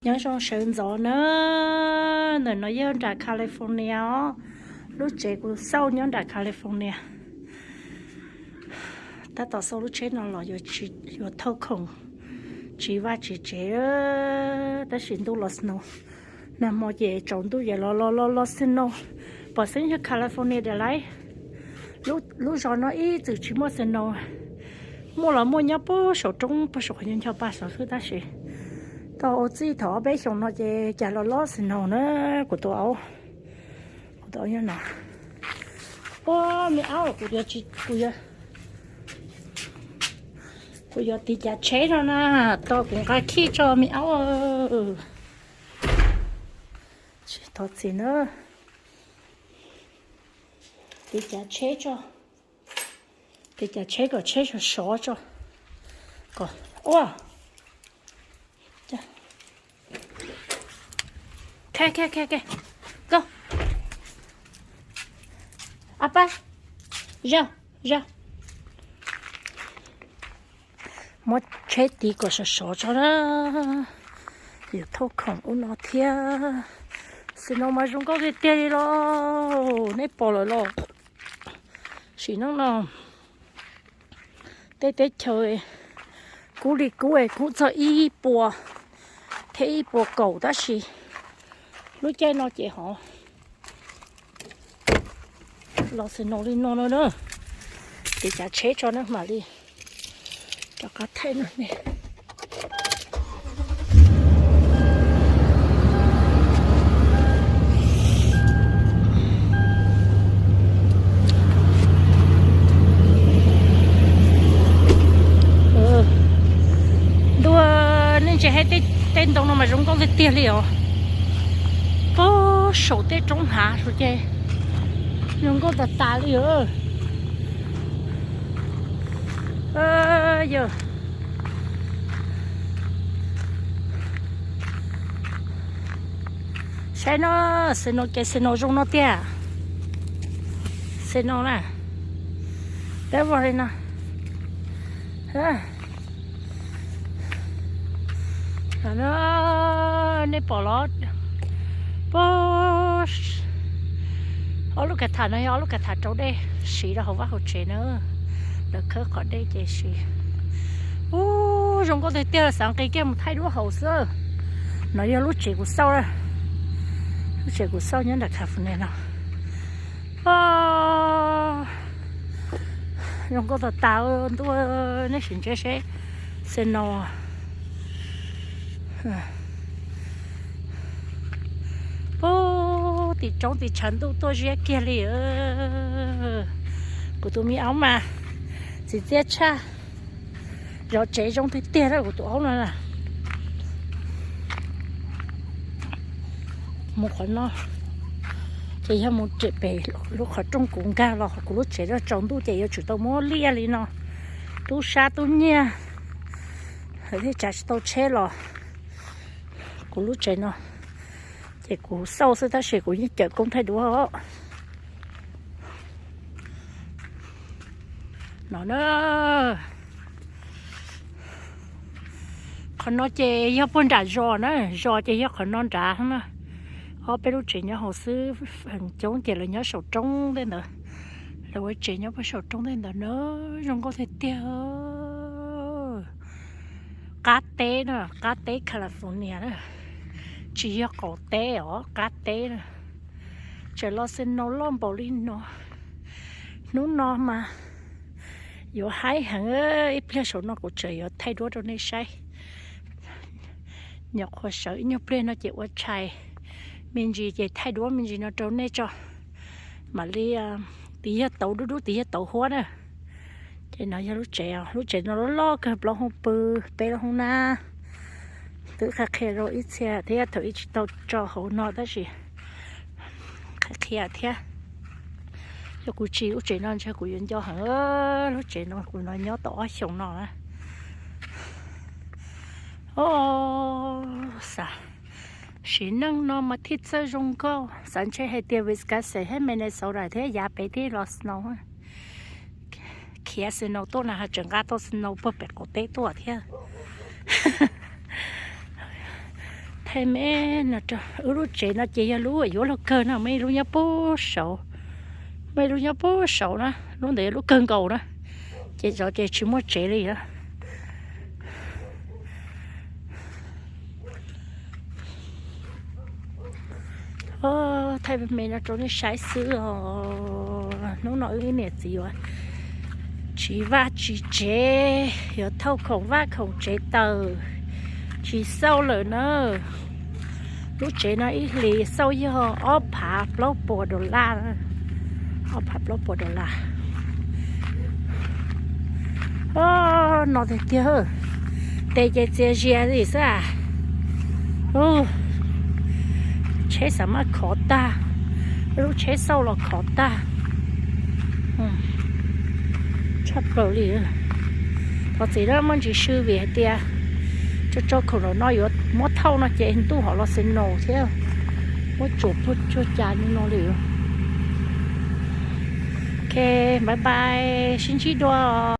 Nyob zoo sawv ntxov na, ntawm no yog nram California os. Lub tsev kuv xauj nyob nram California. Tab tom xauj lub tsheb no los yuav thauj khoom tsiv vaj tsiv tsev, tab sis ntuj los snow. Nag hmo ces tsaus ntuj ces los los los los snow. Pom xeeb yog California daim laiv, lub zos no ib txwm tsis muaj snow. Muaj los muaj nyob puag saum roob puag saum qhov ncho ncho pa saum xwb tab sis tau ua txij thaum ob peb xyoos no ces cas los los snow na. Kuv tus aub, kuv tus aub nyob no. Ua me aub, kuv, kuv yuav tiv cav tsheb no na, tos kuv nqa khij tso me aub. Tsis thov txim na. Tiv cav tsheb tso, tiv cav tsheb kom tsheb sov sov tso. Kom ua Khe, khe, khe, khe. Go. Apa. Zaug, zaug. Muab tsheb tiv kom sov sov tso na. Yuav thauj khoom ub no thiab. Snow mas zoo nkauj tiag tiag li los nej pom lawm los. Sim neej no tej teb chaws kub li kub es kub txog ib puas thiab ib puas kaum tab sis lub caij no ces ho los snow li no no na. Tiv cav tsheb tso na mam li rov qab thaij no ne. Ntuj, nej ntsia saib tej ntoo no mas zoo nkauj tiag tiag li os. Puag saum tej roob hav saud ces zoo nkauj tas tas li os. Yog saib no, snow ces snow zoo no tiag. Snow na, peb vog li no. Nej pom los, puag ob lub kav tham no yog ob lub kav tham rau dej siv rau hauv vaj hauv tsev na. Lawv khawb qhov dej ces siv. Ub, zoo nkauj tiag tiag, xav nqis kiag mus thaij duab hauv xwb. No yog lub tsev kuv xauj, lub tsev kuv xauj nyob nram California no. Zoo nkauj tas tas ntuj, nej sim ntsia seb snow. Puag tim roob tim tshav ntuj tuaj ziab kiag li. Kuv tus me aub mas txiv txiab tshaj, zov tsev zoo tiag tiag kuv tus aub no na. Mus qhov no ces yog mus rem pem lub qhov rooj kuv nkag los kuv lub tsev tsaus ntuj ces yuav tsum tau muab liaj li no, tub sab tub nyiag, thiaj tsav tsis tau tsheb los kuv lub tsev no. Ces kuv xauj xwb tab sis kuv yeej cawm koob thaij duab os. No na, qhov no ces yog puag nram zos na, zos ces yog qhov no nrad na. Ob peb lub tsev nyob hauv xwb, feem coob ces lawv nyob saum roob tej ntawd. Lawv ua tsev nyob puag saum roob tej ntawd na, zoo nkauj tiag tiag. Qab teb na, qab teb California na, tsis yog qaum teb os, qab teb na. Tseem los snow loj npaum li no, hnub no mas yuav haib heev. Ib pliag saum no kuv tseem yuav thaij duab rau nej saib. Nyuam qhuav sawv ib nyuag pliag no ces ua tshais me ntsis ces thaij duab me ntsis no rau nej tso. Mam li, tiv yog tauv dub dub, tiv yog tauv huab na. Ces no yog lub tsev, lub tsev no loj loj kawg, plaub hoob pw, peb lub hoob nab. Twb qhia qhia rau ib txhia thiab thaum ib tsis tau tso hauv no tab sis qhia qhia thiab. Yog kuv tsis lub tsev no ntshe kuv yuav nco heev. Lub tsev no kuv no nyob tau ob xyoos no na. Xav, sim neej no mas thiaj txawj zoo nkauj. Xav ntshe hais tias Wisconsin thiab Minnesota thiab yav pem thiaj los snow. Khiav snow tuaj na ho tseem nqa tau snow puag pem qaum teb tuaj thiab. Thaij me no rau, wb lub tsev no ces yog lub yuav luag kawg no, muaj ib lub nyob puag saud, muaj ib lub nyob puag saud na, lub ntawd yog lub kawg nkaus na, ces zov ces tsis muaj tsev li na. Thaij me no rau nej saib xwb os. Hnub no wb niam txiv yuav tsis vaj tsis tsev, yuav thauj khoom vaj khoom tsev taws, tsis xauj lawm na. Lub tsev no ib hlis xauj yog ob phav plaub puas dollar, ob phav plaub puas dollar. No tiag tiag, tes ces txias zias li xwb a. Tsheb xav maj khov tag, lub tsheb xauj los khov tag tshaj plaws li. Thov txim na muaj ntsis sw vim hais tias tso tso khoom los no yuav muab thauj no ces ntuj hov los xi no thiab, muab tsuam puag tsuag cas li no li. Ok, bye bye, sib ntsib dua.